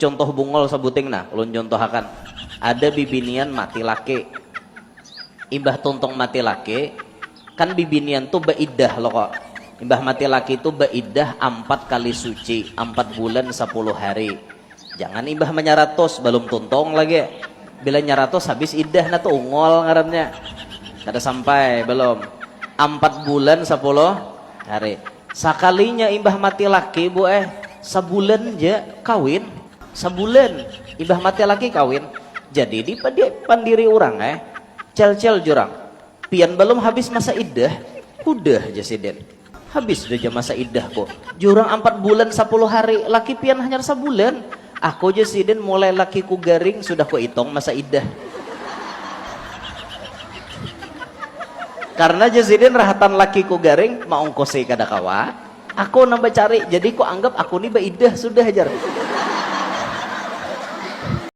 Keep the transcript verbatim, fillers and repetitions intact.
Contoh bungol sabuting nah, ulun contohakan. Ada bibinian mati laki. Imbah tuntung mati laki, kan bibinian tu baidah lo kok. Imbah mati laki tu baidah ampat kali suci, ampat bulan sapuluh hari. Jangan imbah manyaratus, balum tuntung lagi. Bila nyaratus habis idah nah tu ungol ngarannya. Kada sampai, balum. Ampat bulan sapuluh hari. Sakalinya imbah mati laki bu eh, sabulan ja kawin. Sabulan imbah mati laki kawin. Jadi di, di pandiri urang eh, cel-cel jurang. Pian balum habis masa idah, hudah ja sidin. Habis dah ja masa idah ku. Jurang ampat bulan sapuluh hari, laki pian hanyar sabulan. Aku ja sidin mulai laki ku garing sudah ku itung masa idah. Karena ja sidin rahatan laki ku garing, maungkusi kada kawa. Aku nang bacari, jadi ku anggap aku ni baidah sudah jar.